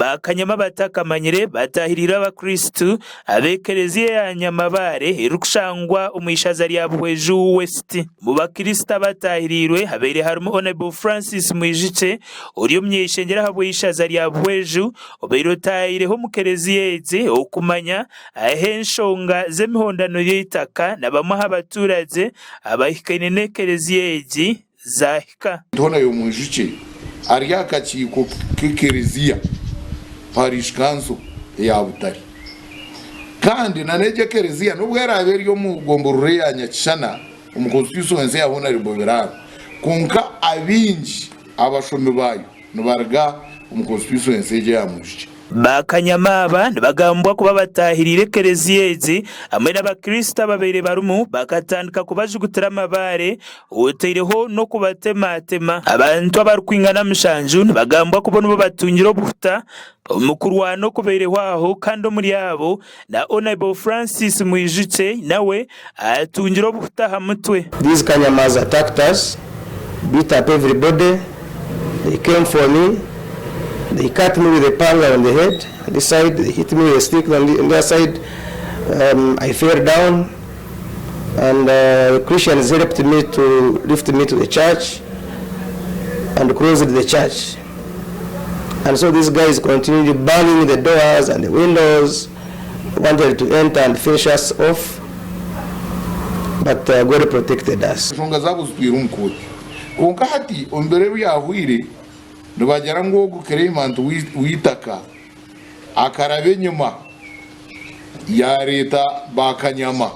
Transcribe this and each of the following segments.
Bakanyama abatakamanyire batahiriire abakristu ab'ekereziya eya Nyamabaare erikushangwa omu ishaza rya Buhweju West. Omu bakristu abatahiriirwe habaire harimu Hon. Francis Mwijukye ori omuny'eishengyero ahabw'eishaza rya Buhweju obaire otaahireho omu kereziya egi okumanya ahu enshonga z'emihondano y'eitaka na bamwe aha baturagye abahikaine n'ekereziya egi zaahika. Hoona y'omwijukye ari aha kakiiko k'ekereziya, Parish Council, eya Butare. Kandi na n'egyo ekereziya n'obu eraabe eri omu gomborora eya Nyakishana omu constituency eya Honarebo Biraaro, kwonka abaingi abashomi baayo nibaruga omu constituency egyo eya Mwijukye. Bakanyama aba nibagambwa kuba bataahiriire ekereziya egi hamwe n'abakristo ababaire barimu bakatandika kubajugutira amabaare otaireho n'okubatematema. Abantu abarikwingana mushanju nibagambwa kuba nibo batungire obuhuta omu kurwana okubaireho aho kandi omuri abo na Honourable Francis Mwijukye nawe atungire obuhuta aha mutwe. These Kanyamas attacked us, beat up everybody, they came for me, they cut me with a panga on the head, on this side, they hit me with a stick on the other side, I fell down and the Christians helped me to lift me to the church and closed the church. And so these guys continued banging the doors and the windows, wanted to enter and finish us off, but uh, God protected us. Enshonga zaabo zitwire omu kooti. Kwonka hati omu biro ebyahweire nibagira ngu ogu claimant w'eitaka akaraba enyima yaareeta bakanyama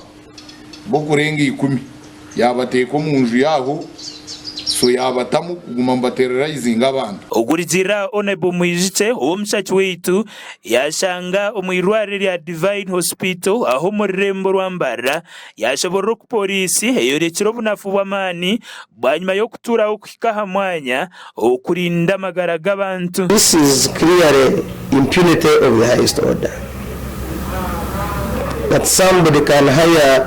b'okurenga ikumi yaabateeka omu nju yaaho so yaabatamu kuguma nibaterrorizinga abantu. Okurugiirira Honourable Mwijukye ow'omushaki waitu yashanga omu irwariro erya Divine Hospital aho omu rurembo rwa Mbarara yashoborora oku pooriisi eyorekire obunafu bw'amaani bwanyima y'okutuuraho kuhika aha mwanya okurinda amagara g'abantu. This is clearly impunity of the highest order that somebody can hire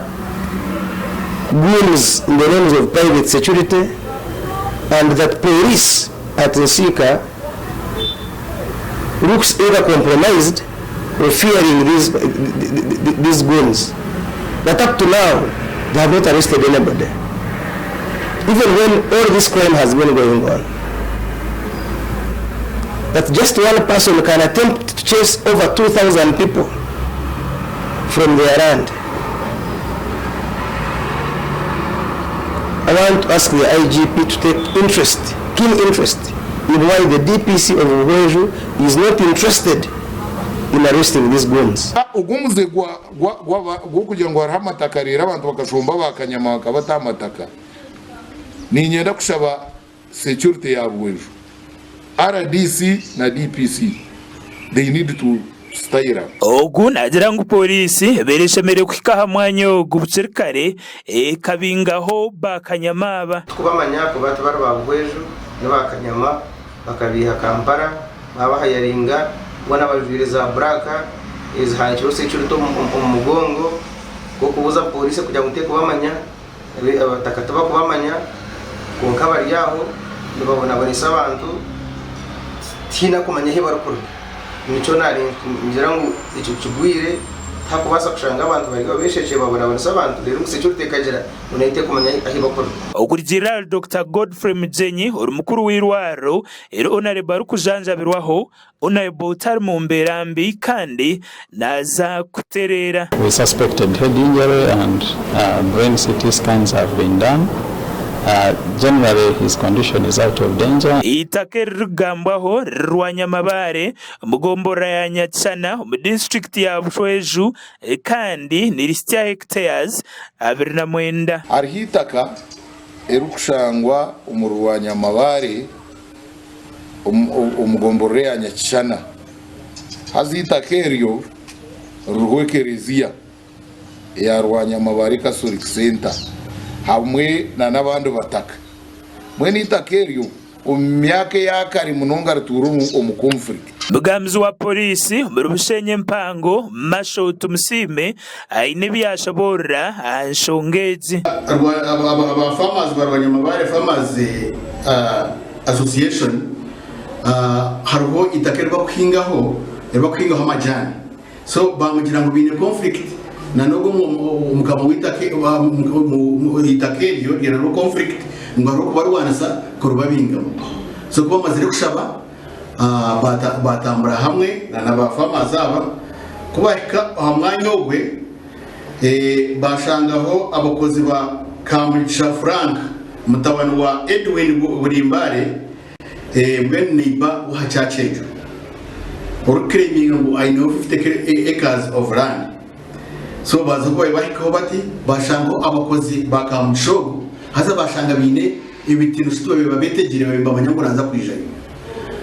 goons in the names of private security and that police at Nsiika looks either compromised or fearing these, these goons but up to now they have not arrested anybody even when all this crime has been going on. That just one person can attempt to chase over 2,000 people from their land. I want to ask the IGP to take interest, keen interest, in why the DPC of Buhweju is not interested in arresting these goons. Ogwo omuze gw'okugira ngu hariho amataka reero abantu bakashomba bakanyama bakabata aha mataka, niinyenda kushaba security ya Buhweju, rdc na DPC they need to style up. Ogu naagira ngu pooriisi ebaire eshemereire kuhika aha mwanya ogu bukiri kare ekabingaho bakanyama aba. Tikubamanya kuba tibari ba Buhweju ni ba Kanyama bakabaiha Kampala babahayaringa boona bajwaire za buraka ezihanikirweho security omu mugongo gw'okubuuza pooriisi kugira ngu tekubamanya abataka tibakubamanya kwonka bari aho nibabonabonesa abantu tihaine arikumanya ahu barikuruga. Nikyo naagira ngu ekyo kigwire tihakubaasa kushanga abantu bari aho beeshekye babonabonesa abantu reero ngu security ekagira ngu nayo terikumanya ahu barikuruga. Okurugiirira ahari Dokita Godfrey Mugyenyi ori mukuru w'eirwariro eri Onalebo arikujanjabirwaho, Onalebo tari mu mbeera mbi kandi naaza kutereera. We suspected head injury and brain CT scans have been done. Generally his condition is out of danger. Eitaka eririkugambwaho riri Rwanyamabare omu gomborora ya Nyakishana omu disiturikiti ya Buhweju kandi nirihitsya hectares 29. Hariho eitaka erikushangwa omuri Rwanyamabare omu gomborora eya Nyakishana. Haza eitaka eryo ririho ekereziya eya Rwanyamabare Catholic Centre hamwe n'abandi bataka. Mbwenu eitaka eryo omu myaka eya kare munonga rituura omu conflict. Omugambizi wa Pooriisi omuri Bushenyi empango, Marshal Tumusiime aine ebi yaashoboorora aha nshonga egi. Aba farmers ba Rwanyamabare Farmers Association. Hariho eitaka eri bakuhingaho eri bakuhingaho amajani so bamugira ngu baine conflict na n'ogwo omukama w'eitaka eitaka eryo ryine hariho conflict ngu hariho okubarwanisa kuribabingamu so ku bamazire kushaba batambura hamwe na ba farmers aba ku bahika aha mwanya ogwe bashangaho abakozi ba Kamugisha Frank mutabani wa Edwin Burimbare Mbwenu neighbour w'aha church egyo orikuclaiminga ngu aineho 50 acres of land. So baaza ku bahikaho bati baashangaho abakozi ba Kamugisha ogu haza baashanga baine ebitinusu tibabaire babetegire babaire nibamanya ngu naaza kwijayo.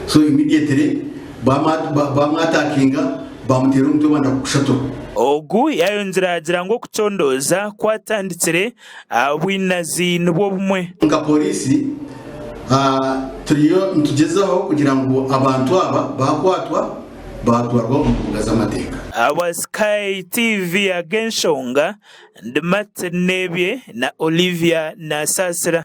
So immediately baamwatakinga baamuteera omutwe banda kukushatura. Ogu yayongyera yaagira ngu okucondooza kwatandikire aha bwinazi nibwo bumwe. Nka Pooriisi turiyo nitugyezaho kugira ngu abantu aba baakwatwa baatwarwa omu mbuga z'amateeka. Ahabwa Sky TV ag'enshonga, ndi Martin Nebye na Olivia Nasasira.